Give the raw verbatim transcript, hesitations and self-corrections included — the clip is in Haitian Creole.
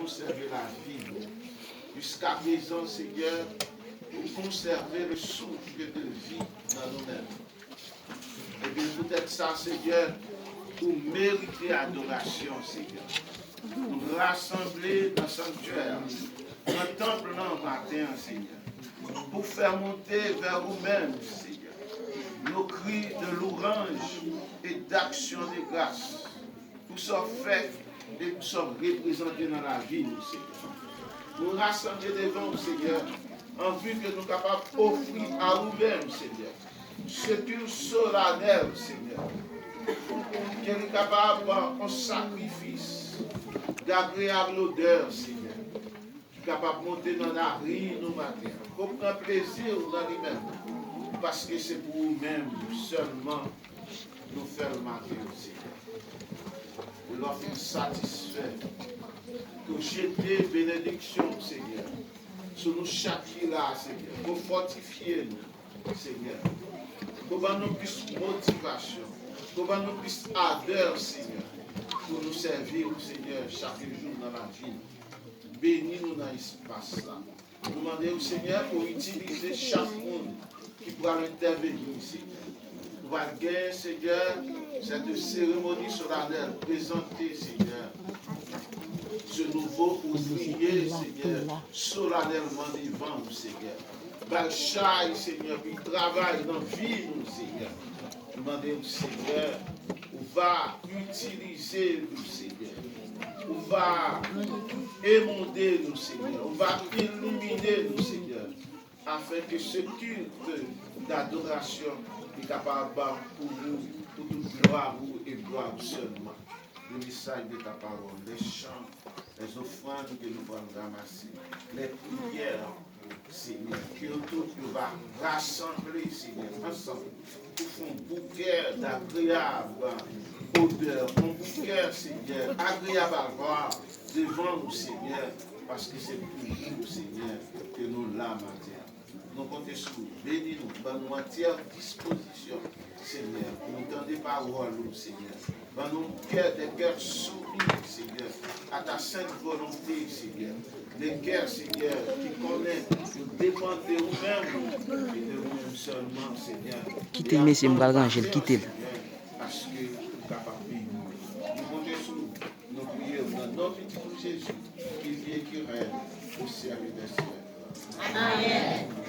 konsève lavi nou. Jiskaprezan, Senyè, ou konsève le souffle de vie nan nou menm. Ebyen, poutèt sa, Senyè, ou merite adorasyon, Senyè. Nou rasanble nan sanktyè, nan tanp lan maten an, Senyè, pou fè monte vè ou menm, Senyè, nos cris de louange et d'action de grâce. Pou sa w fè e pou sa w reprezante nan lavi nou, Senyè. Nou rasanble devan w, Senyè, an vi ke nou kapab ofri a ou menm, Senyè, sekou solanèl, Senyè, ke li kapab yon sakrifis d'agreyab lodè, Senyè, ki kapab monte nan lavi nou maten an. Ke w pran plezi w nan li menm, paske se pou ou menm sèlman nou fè l maten an, Senyè. E lè w fin satisfè, ke w jete benediksyon w, Senyè, sou nou chak ki la, Senyè. Ke w fòtifye nou, Senyè. Ke w ban nou plis motivasyon. Ke w ban nou plis adè, Senyè, pou nou sèvi w, Senyè, chak jou nan lavi nou. Beni nou nan espas la. Nou mande w, Senyè, pou w itilize chak moun ki pral entèveni, Senyè. Nou pral gen, Senyè, cette cérémonie solennelle, prezante, Senyè, ce nouveau ouvrier, Senyè, solennellement devan w, Senyè. Ba l chay, Senyè, pou l travay nan vi nou, Senyè. Nou mande w, Senyè, ou va itilize nou, Senyè. Ou va enonde nou, Senyè. Ou va ilimine nou, Senyè. Afin que ce culte d'adoration li kapab pou ou, pou tout glwa ou e glwa ou sèlman. Le message de ta parole, les chants, les offrandes ke nou pral ranmase, les prières, Senyè, ke yo tout yo va rasanble, Senyè, ansanm pou fè yon bouke d'agreyab odè, yon bouke, Senyè, agreyab a vwa devan ou, Senyè, paske se pou ou, Senyè, ke nou la maten an. Nou konte sou ou. Beni nou, ban nou antyè dispozisyon, Senyè, pou nou tande pawòl ou, Senyè. Ban nou kè, des cœurs soumis, Senyè, à ta sainte volonté, Senyè. Des cœurs, Senyè, ki konnen yo depann de ou menm, e de ou menm sèlman, Senyè. Kite l, mesye, m pral ranje l, kite l. Senyè, paske ou kapab beni nou. Nou konte sou ou, nou priye w nan non Pitit ou Jezi, ki viv e ki règne au siècle des siècles. Amèn.